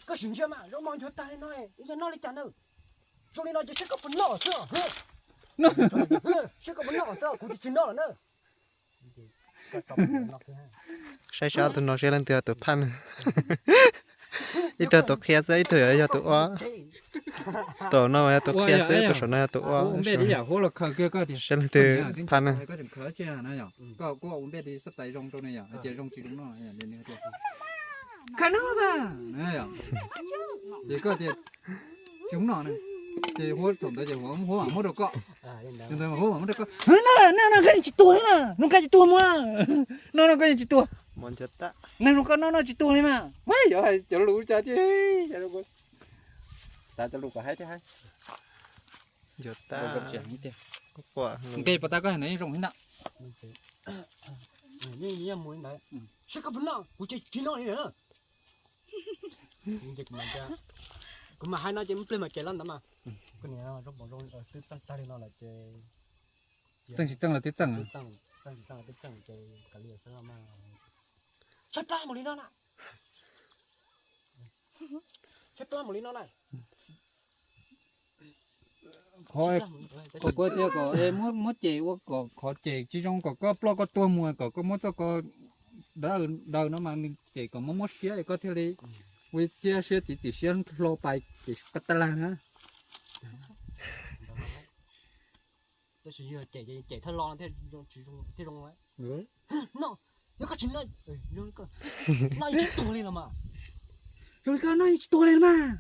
Koj sim ntsia mas, zaub mov nchuav tag li no, ib yog noj li cas na? Zoo li no ces saib koj puas noj xwb. Saib koj puas noj xwb, kuv tsis noj lawm na. Saib seb ob tug no seb leej twg yog tus phaj. Ib tug tus qhia xwb, ib tug yog tus ua. Tus no yog tus qhia xwb, tus saum no yog tus ua. Seb leej twg phaj na. Ces koj tias, tsis no, ces huab thaum ntawd ces huab mam muab rau koj. Huab mam muab rau koj. No no koj tsis tuag li na, no koj tsis tuag mas. No no koj tsis tuag. Neeg zoo koj no no tsis tuag li mas. Yog hais cov lus cas tiag. Xav cov lus kom haib thiab haib. Nqe pas tas koj hais ntawd yeej zoo li ntawd. Saib koj puas noj, kuv ces tsis noj li na. Kuv mam hais no ces muaj pliag mam cem los ntawd mas. Koj niam, zaub mov zoo twb tag li no lawm ces txeej tsis txeej los twb txeej, txeej tsis txeej los twb txeej ces kav liam xwb los mas. Tshaib plab mus li no na. Tshaib plab mus li no na. Qhov kuv tias kom muab cem ua kom qhov cem tsis zoo kom koj ploj koj tuag mus kom koj muab txoj ko daws no mas nws cem kom muab muab siab es koj thiaj li ua ib txhiab siab txiv txim siab hlo pais ces tas lag na. Tab sis yog cem ces cem thawj lo no thiaj zoo. No, yog koj tsis no, no yeej tsis tuag li los mas. Zoo li koj no yeej tsis tuag li los mas.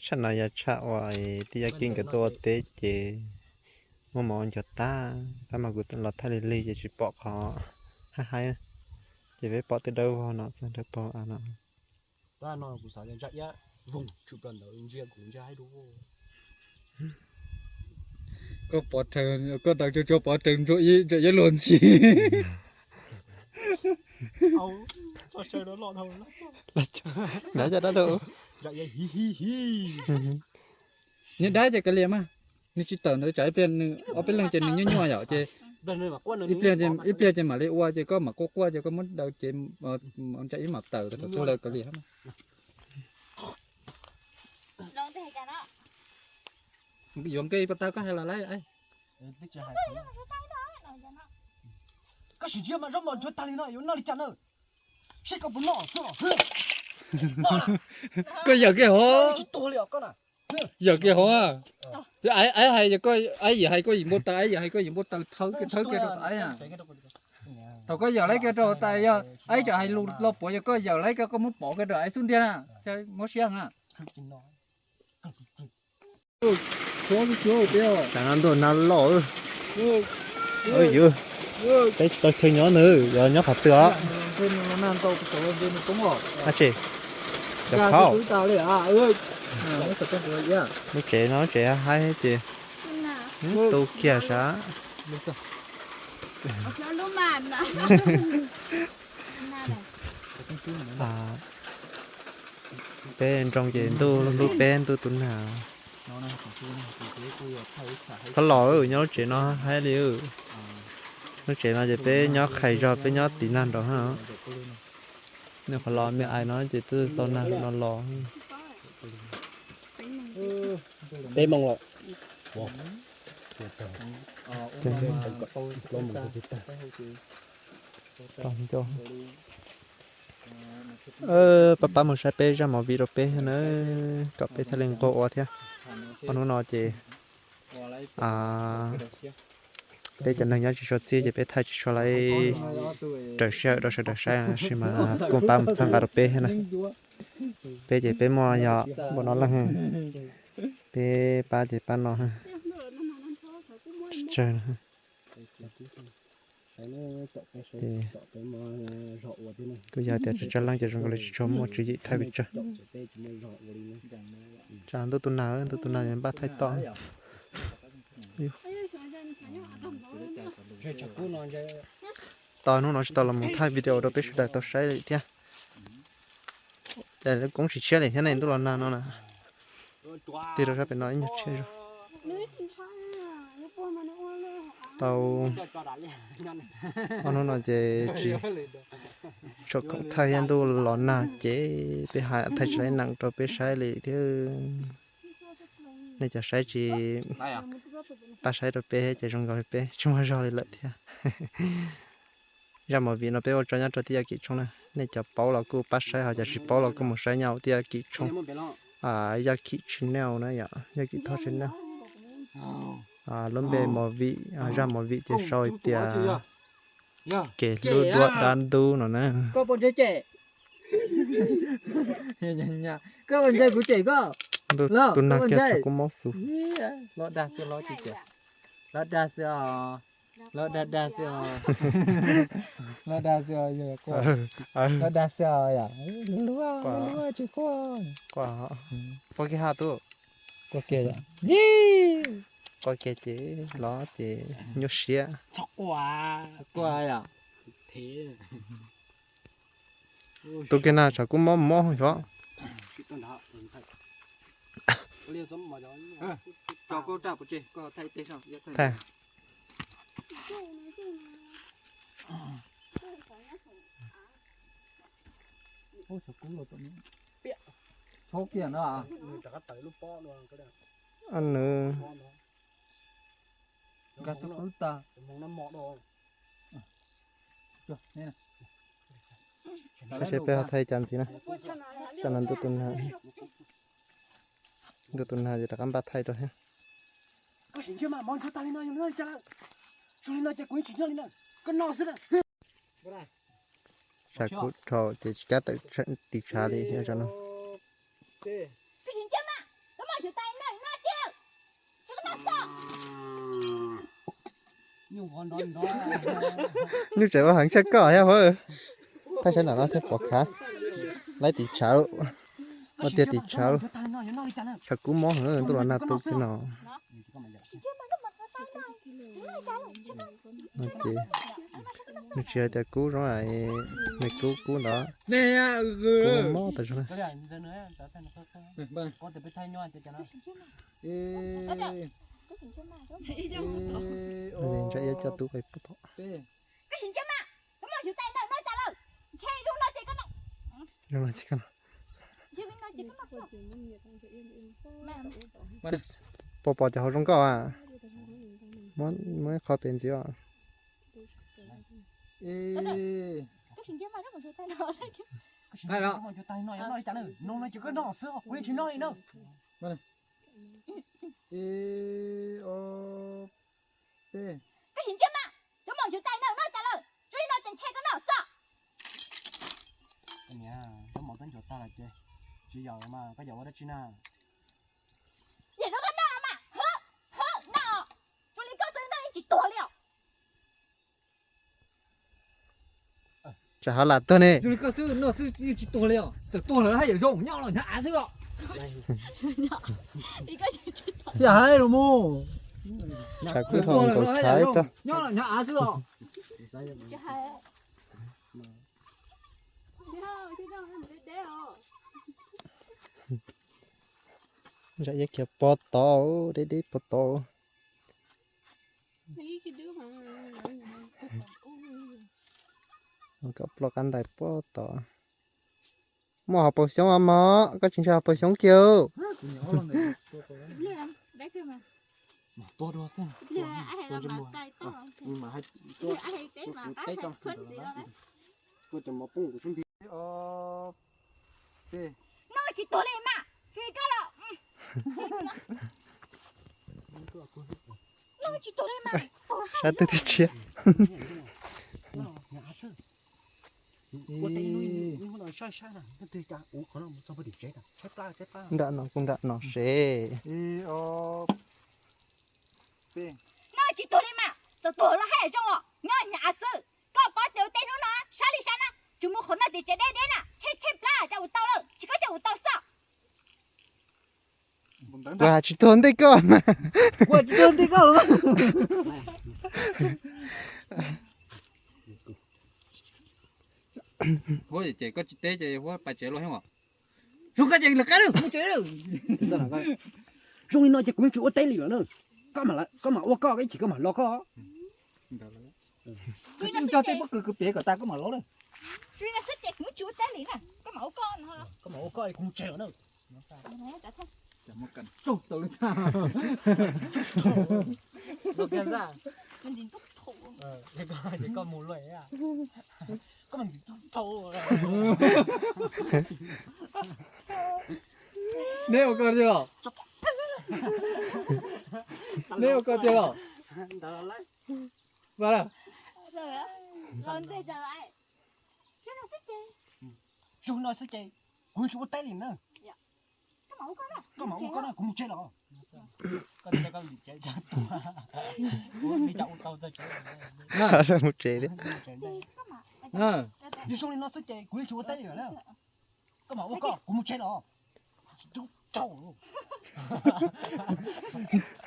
Tshaj no yog tshaj uas tij Yaj Kib nkawd tuaj ua teb ces muaj mov ncog tag, tab mas kuv los thaij lig lig ces tsis pom qhov haib haib, ces peb pom tej dawb vog no xwb, dawb paug av no. Koj pov rhees, koj daws tsuag tsuag pov rhees ntsuag ib luag ntxhi. Nyob dab ces kav liam mas, nws tsis tawm ntawd tsam ib pliag nws ob peb leeg ces nws nyuaj nyuaj yom ces ib pliag ces mam li ua ces koj mam quaj quaj ces koj muab daws ces ntsa ib mam tawm thaum twg lawm kav liam. Yuav nqe pas tas koj hais los lawm. Koj sim ntsia mas zaub mov nchuav tag li no yuav noj li cas na? Saib koj puas noj xwb. Koj yawm kiag hov. Tsis tuag li os koj na. Yawm kiag hov. Aib hais, aib yawm hais koj yim npau taws, aib yawm hais koj yim npau taws thawb kiag thawb kiag rau aib. Thaum koj yawm laib kiag rau tas yog aib tsam hais lus lo puav yog koj yawm laib kiag koj muab pov kiag rau aib xub ntiag na. Muab siab na. Tsam no ntuj nag loj. Ywg, peb tsis tau chaw nyob na, yuav nyob qhov twg os? Ab tsi, cov phauj. Lub tsev no lub tsev haib ces tu kiag sav. Peb nroo ces ntuj hlub peb ntuj tu nag. Txhob los, nyob lub tsev no haib li. Lub tsev no ces peb nyob qhais zog, peb nyob tiv nag nraud na. Nws qhov los me ais no ces twb xau nag no los. Peb moos lawm. Pab pab mus saib peb zaj movie rau peb thiab na, kom peb thiaj li nquag ua thiab. Ob hnub no ces peb cov neeg nyob tsis tshua txhij ces peb thaij tsis tshua li raws sij hawm rau sawv daws saib, tab sis mas kuj pab mus txhawb nqa rau peb thiab na. Peb ces peb muaj yog npaum no leej, peb pab ces pab no tsawg. Kuj yog tias tsawg tsawg leej ces zoo nkaus li tsis tshua muaj tswv yim thaij pes tsawg. Tsam ntuj tu nag, ntuj tu nag npaj thaij toj. Tos hnub no tsis tau los mus thaij video rau peb sawv daws tau saib li thiab. Ces lub koob tsis tshiab li thiab ne, ntuj los nag no na. Tig rau sab pem no ib nyuag tshiab zog. Tau ob hnub no ces tsis tshua khoom thaij thiab, ntuj los nag ces peb hais thaij tsis tau neeg rau peb saib li thiab. Nej cov saib tsis pab saib rau peb ces zoo nkaus li peb tsis muaj zog li lawm thiab. Zaj movie no peb ua tso nyob rau tib yam kim tshooj na. Nej cov paub los kuj pab saib, ho cov tsis paub los kuj mus saib nyob hauv tib yam kim tshooj, Yaj Kim channel na yom, Yaj Kim Thoj channel. Lub npe movie, zaj movie ces sau hais tias kev hlub duab dab ntub no na. Ntuj tu nag kiag tshav kub mob xwb. Los dag xwb os, los dag dag xwb os, los dag xwb os, yog quaj, los dag xwb os, yog luag luag tsis quaj. Quaj kiag ha tub. Quaj kiag yom. Quaj kiag ces los ces nyuaj siab. Quaj yom. Tus kiag na tshav kub mob mob xyov. Thaij. Nws nkag tus kub tag. Tab sis peb ho thaij cas ntxiv na. Tsam no ntuj tu nag, ntuj tu nag ces rov qab npaj thaij rau thiab. Tshav kub dhau ces tsis kam tawm tiv tshav li no. Nyuj tseem ua heev tshaj koj thiab hauv. Thaij saib nram no thiaj pom khav. Laib tiv tshav, ua tiag tiv tshav. Tshav kub mob heev, ntuj los nag tu kiag no. Ces nws tsis hais tias kub zoo, nws kub kub ntawd, kub mob tas zog. Ntsa iab coj tub qe pub pom. Pom pom cov hauv zoo nkauj a. Muab ib qho pem ntxiv os. Koj niam, koj mov koj nchuav tag lawm ces tsis yaum mas koj yaum ua dab tsi na? Yam no koj noj los Tsam hav lam tuag ne. Zoo li koj xwb no xwb yeej tsis tuag li os. Txawm tuag lawm haj yam zoo, nyob los nyob av xwb os. Tsis hais los mus. Tsam kuj ho nkaus tshav tso. Nyob los nyob av xwb os. Zam iab kiag pog tod, deb deb pog tod. Koj ploj qab ntais pog tod. Muaj hauv paus xyoob mog, koj tsis ntshai hauv paus xyoob kiag. No tsis tuag li mas, tsis koj los. No tsis tuag li mas. Sab twg twb tshiab. Nram no kuj nram no seb. No tsis tuag li mas, txawm tuag los haj yam zoo os, nyob nyob av xwb. Koj paub tias ua teb hnub no sab li sab na, tsuas mus qhov no tim tsev deb deb na, tshem tshem plab cas ua tau lawm, tsis koj coj ua tau xwb. Kuv hais tsis tuag ntej koj mas. Kuv hais tsis tuag ntej koj los. Huab ces koj tsis teb ces huab pais tsev los xyoo os. Zoo koj ces lawv qab lawm, mus tsev lawm. Zoo li no ces kuv yeej tsis ua teb li lawm na. Koj mam ua koj, ib chim koj mam los koj. Cog tej pob kws kwv pem kom tas koj mam los lawm. Zoo li no xwb ces kuv yeej tsis ua teb li na, koj mam ua koj no. Koj mam ua koj, kuv mus tsev lawm na. Koj mus luaj. Neb ua koj tiag los? Neb ua koj tiag los? Zoo no xwb ces kuv tsis ua teb li na. Koj mam ua koj na, kuv mus tsev los. Mus tsev thiab. Yog zoo li no xwb ces kuv yeej tsis ua teb li lawm na. Koj mam ua koj, kuv mus tsev los.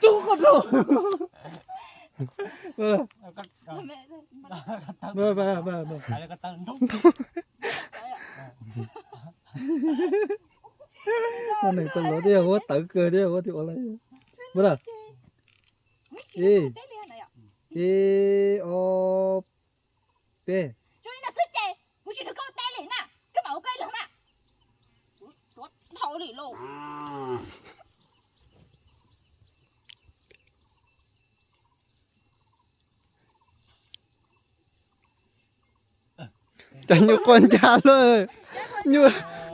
Tub koj rau. Neeg tau los thiab, huab tawv kawg thiab, huab thiaj ua lawm. Ib, ib, ob, peb. Cas nyuj quaj ncaj luaj,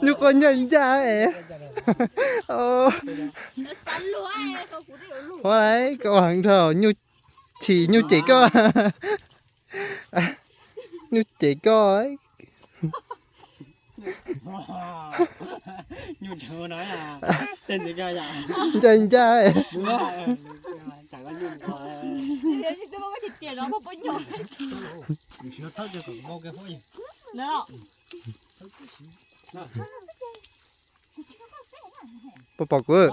nyuj quaj ncaj ncaj es. Ua laiv koj heev dhau, nyuj chim nyuj cem koj. Nyuj cem koj. Ncaj ncaj. Puas pom kuv?